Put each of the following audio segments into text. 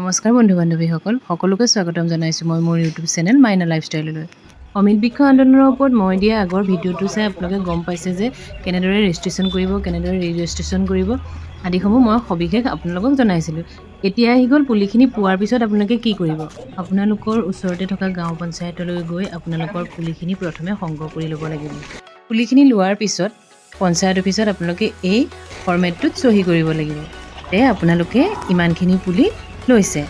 নমস্কাৰ বন্ধু বান্ধৱীসকল, সকলোকে স্বাগতম জনাইছোঁ মই মোৰ ইউটিউব চেনেল মাইনা লাইফষ্টাইললৈ। অমৃত বৃক্ষ আন্দোলনৰ ওপৰত মই দিয়া আগৰ ভিডিঅ'টো চাই আপোনালোকে গম পাইছে যে কেনেদৰে ৰেজিষ্ট্ৰেশ্যন কৰিব, কেনেদৰে ৰেজিষ্ট্ৰেশ্যন কৰিব আদিসমূহ মই সবিশেষ আপোনালোকক জনাইছিলোঁ। এতিয়া আহি গ'ল পুলিখিনি পোৱাৰ পিছত আপোনালোকে কি কৰিব। আপোনালোকৰ ওচৰতে থকা গাঁও পঞ্চায়তলৈ গৈ আপোনালোকৰ পুলিখিনি প্ৰথমে সংগ্ৰহ কৰি ল'ব লাগিব। পুলিখিনি লোৱাৰ পিছত পঞ্চায়ত অফিচত আপোনালোকে এই ফৰ্মেটটোত চহী কৰিব লাগিব যে আপোনালোকে ইমানখিনি পুলি লৈছে।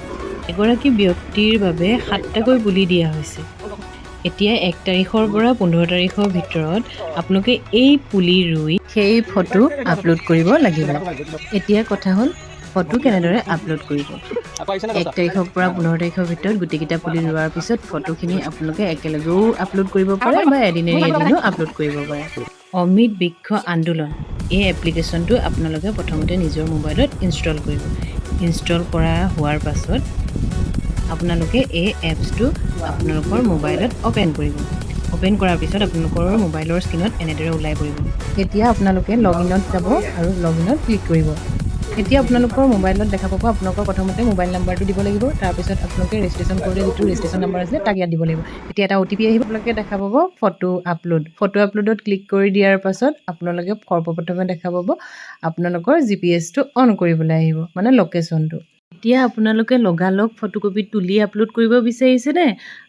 এগৰাকী ব্যক্তিৰ বাবে সাতটাকৈ পুলি দিয়া হৈছে। এতিয়া 1 তাৰিখৰ পৰা 15 তাৰিখৰ ভিতৰত আপোনালোকে এই পুলি ৰুই সেই ফটো আপলোড কৰিব লাগিব। এতিয়া কথা হ'ল, ফটো কেনেদৰে আপলোড কৰিব? 1 তাৰিখৰ পৰা 15 তাৰিখৰ ভিতৰত গোটেইকেইটা পুলি ৰোৱাৰ পিছত ফটোখিনি আপোনালোকে একেলগেও আপলোড কৰিব পাৰে বা এদিন এৰি এদিনো আপলোড কৰিব পাৰে। অমৃত বৃক্ষ আন্দোলন এই এপ্লিকেশ্যনটো আপোনালোকে প্ৰথমতে নিজৰ মোবাইলত ইনষ্টল কৰিব। ইনষ্টল কৰা হোৱাৰ পাছত আপোনালোকে এই এপছটো আপোনালোকৰ মোবাইলত অ'পেন কৰিব। অ'পেন কৰাৰ পিছত আপোনালোকৰ মোবাইলৰ স্ক্ৰীণত এনেদৰে ওলাই পৰিব। এতিয়া আপোনালোকে লগ ইনত যাব আৰু লগ ইনত ক্লিক কৰিব। এতিয়া আপোনালোকৰ মোবাইলত দেখা পাব, আপোনালোকৰ প্ৰথমতে মোবাইল নাম্বাৰটো দিব লাগিব। তাৰপিছত আপোনালোকে ৰেজিষ্ট্ৰেশ্যন কৰোঁতে যিটো ৰেজিষ্ট্ৰেশ্যন নাম্বাৰ আছিলে, তাক ইয়াত দিব লাগিব। এতিয়া এটা অ'টিপি আহিব। আপোনালোকে দেখা পাব ফটো আপলোড। ফটো আপলোডত ক্লিক কৰি দিয়াৰ পাছত আপোনালোকে সৰ্বপ্ৰথমে দেখা পাব আপোনালোকৰ জিপিএছটো অন কৰিবলৈ আহিব, মানে লোকেশ্যনটো। এতিয়া আপোনালোকে লগালগ ফটোকপি তুলি আপলোড কৰিব বিচাৰিছেনে,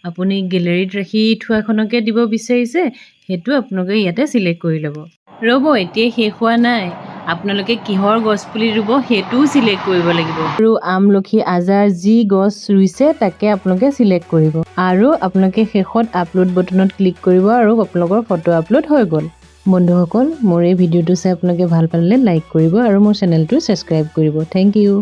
আপুনি গেলেৰীত ৰাখি থোৱাখনকে দিব বিচাৰিছে, সেইটো আপোনালোকে ইয়াতে চিলেক্ট কৰি ল'ব। ৰ'ব, এতিয়াই শেষ হোৱা নাই। আপোনালোকে কিহৰ গছ পুলি ৰুব, সেইটোও চিলেক্ট কৰিব লাগিব। আৰু আমলখি, আজাৰ যি গছ ৰুইছে, তাকে আপোনালোকে চিলেক্ট কৰিব আৰু আপোনালোকে শেষত আপলোড বটনত ক্লিক কৰিব আৰু আপোনালোকৰ ফটো আপলোড হৈ গ'ল। বন্ধুসকল, মোৰ এই ভিডিঅ'টো চাই আপোনালোকে ভাল পালে লাইক কৰিব আৰু মোৰ চেনেলটো ছাবস্ক্ৰাইব কৰিব। Thank U.